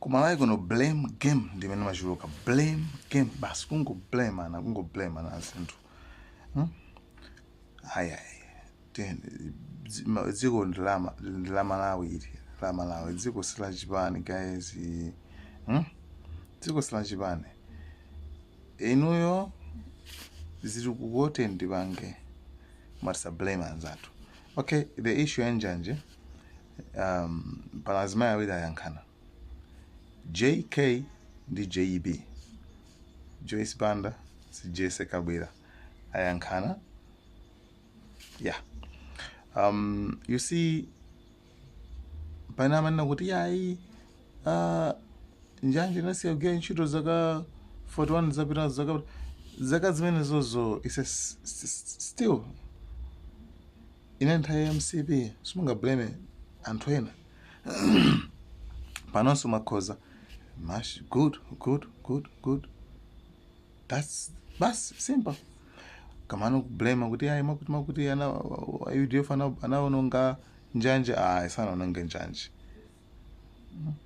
Kumalawi kuno blame game ndimene machuluka, blame game basi, kungo blame ana, kungo blame ana zinthu, Ayi, ayi. Dziko ndi la Malawi, ili la Malawi. Dziko si la chipani, guys, Dziko si la chipani. Inuyo zili kukote, ndipange matisa blame anzathu. Okay, the issue ya njanje, pana azimayi awiri ayankhana, JK ndi JB, Joyce Banda si Jesse Kabwira, ayankhana. Yeah, you see, pana amanena kuti yayi, njanje inasiya kugwira ntchito zaka 41 zapita, zaka zimene zozo is a still ine nthawi ya MCP, simungablame anthu ena. Panonso makhoza mash. Good, good, good, good. That's basi, simple. Kamano kublame kuti ayi, makuti makuti ana UDF anaononga njanje. Ayi, sanaononge njanje.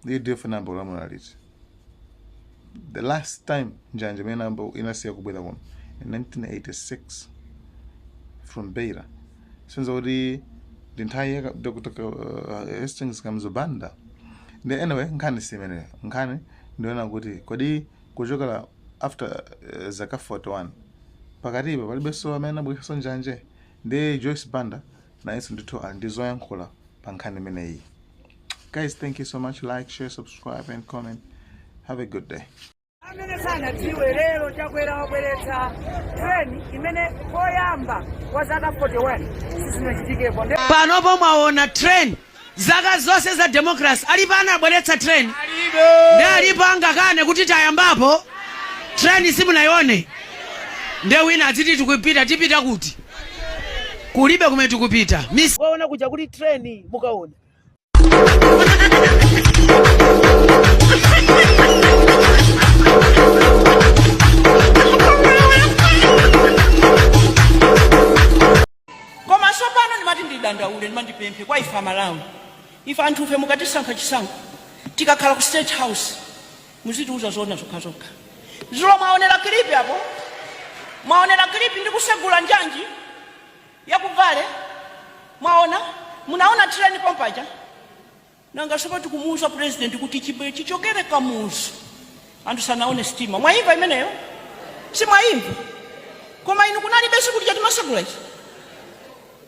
UDF inayamba kulamula liti? The last time njanje imene inayamba inasiya kubwera kuno in 1986 from Beira, sinza kuti ndi nthawi ya Dr. Hastings Kamuzu Banda. Ndi anyway, nkhani si imeneyo. Nkhani ndiona kuti kodi kuchokera after zaka 41 pakatipa palibenso amene anabweretsanso njanje? Ndi Joyce Banda nayenso ndithu ali ndi zoyankhula pa nkhani imeneyi. Guys, thank you so much. Like, share, subscribe and comment. Have a good day. Amene sanadziwe, lero Chakwera wabweretsa train imene koyamba kwa zaka 41 sizinachitikepo. Panopo mwaona train. Zaka zonse za democracy alipo anabweretsa train? Ndi alipo angakane kuti tayambapo train? Simunayione. Nde wina adziti tikupita, tipita kuti? Kulibe kumene tikupita. Waona kuja kuli train, mukaona. Koma tsopano ndimati ndidandaule, ndimandipemphe kwa ife Amalawi, ife anthufe, mukatisankha chisankho, tikakhala ku State House muzitiuza zoona zokhazokha. Zulo mwaonera clip apo, mwaonera clip ndi kusegula njanji yakuvale, mwaona? Munaona train pompaja? Nanga sopa tikumuuza President kuti chibe chichokere Kamuzu anthu sanaone sitima. Mwayimva imeneyo? Simwayimva? Koma inu kunalibe sikuti chatimasegula ichi.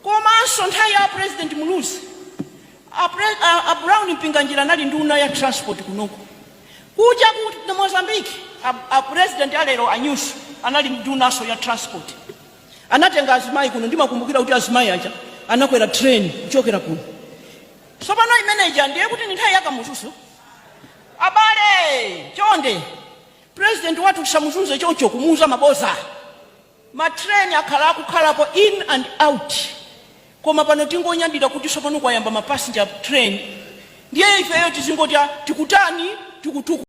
Komanso nthawi ya President Muluzi, a Brown Mpinganjira anali nduna ya transport kunoko. Kuja ku Mozambique, a President alero a Nyusi anali ndunanso ya transport, anatenga azimayi kuno. Ndimakumbukira kuti azimayi aja anakwera train kuchokera kuno. Tsopano imeneja ndiye kuti ndi nthawi ya Kamuzuso. Abale, chonde, President wathu tisamuzunze choncho kumuuza maboza. Matreni akhala akukhalapo in and out, koma pano tingonyadira kuti tsopano kwayamba ma passenger train. Ndiye ifeyo tizingoti, ah, tikutani, tikutuku.